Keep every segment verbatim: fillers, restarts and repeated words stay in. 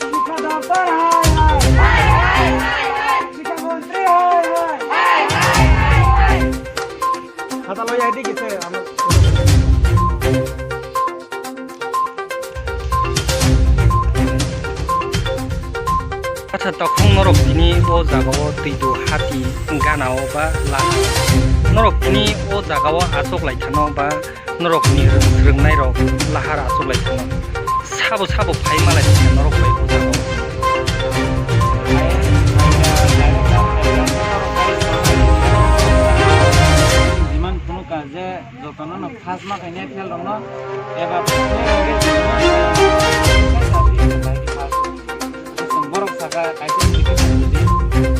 Sikha doptor hai hai. Sikha montri hai hai. Hata lo ya di kise amo. Acha, tokhong norok tini o jagao twidu hati ganao ba la. Norok tini o jagao achuk lai thano ba norokni rwngnairok lahar achuk lai thano. Sabo sabo phai malai thano norok bai o jagao. Jiman phunukha je jotono no khasma khainai phel rokno eba borok saka kaisa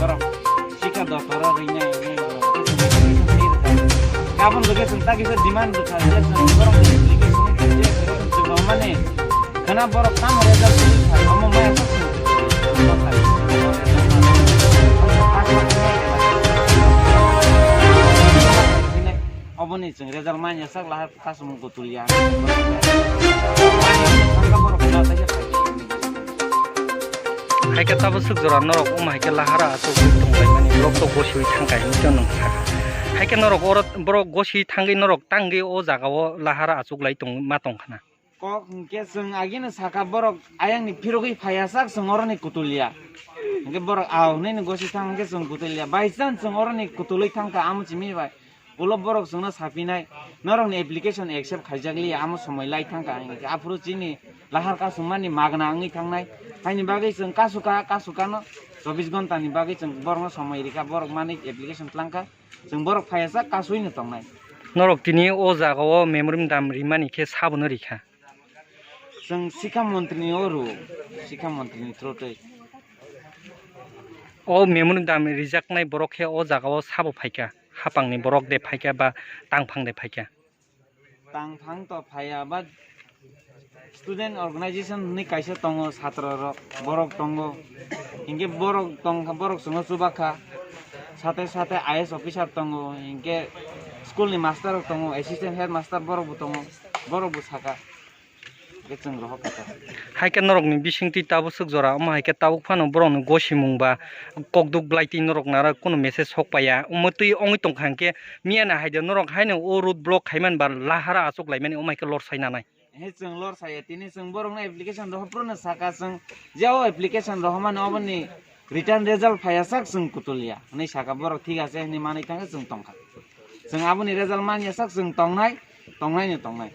borok. Aboni bagwi chwng ta kisa demand rwkha je chwng borokni application khaijak, chwng romani khwna borok tamo result kwrwi kha, omo maya khe chwng oboni chwng result manya sak lahar kasumung kutulia. Borok khwna taisa khaijak. Hai khe tabuk swk jora norok omo hai khe lahara aswk tonglaimani, borok to gosiwi thangkha hinwi to nwng sakha. Hai khe norok oro, borok gosiwi thangwi norok tangwi o jaga o lahara aswk lai tong, ma tong khna. Kok hinkhe chwng agini sakha borok ayangni phirogwi phaiya sak chwng oroni kutulia. Hinkhe borok aw hwnwi no gosiwi thang hinkhe chwng kutulia. By chance chwng oroni kutulwi thangkha amo chimi bai. Ulo borok chwngno sapinai, norokni application accept khaijakliya, amo somoi lai thangkha, hinkhe aphuru chini lahar kasumani magna wngwi thangnai. Haini bagwi chwng kasukha, kasukha no chobbish ghonta ni bagwi chwng borokno somoi rikha, borok manwi application tlangkha, chwng borok phaiya sak kasui no tongnai. Norok tini o jaga o memorandum rimani khe sabono rikha. Chwng sikha montri ni o rwo, sikha montri ni through twi. O memorandum rijaknai borok khe o jaga o sabo phaikha, hapang ni borok de phaikha ba tangphang de phaikha? Tangphang to phaiya, but student organization hwnwi kaisa tongo, satro rok, borok tongo, hinkhe borok tongkha, borok chwngno chubakha, sate sate I A S officer tongo, hinkhe school ni master rok tongo, assistant headmaster borok bo tongo, borok bo sakha. Khe chwng rohor kha ta. Hai khe norokni bisingtwi tabuk swk jora, omo hai khe tabuk phano borokni gosimung ba kokduk bwlai twi norok naro kunu message sok paiya. Omo twi wngwi tongkha hinkhe miya na hai de norok haino o road block khai man ba lahara achuk laimani, omo hai khe lor sai nanai. He chwng lor saya, tini chwng borokno application rohor phuru no saka chwng, je o application rohormani oboni return result phaiya sak chwng kutulia hwnwi saka, borok thik ache hwnwi manwi thangkhe chwng tongkha. Chwng aboni result manya sak chwng tongnai, tongnai no tongnai.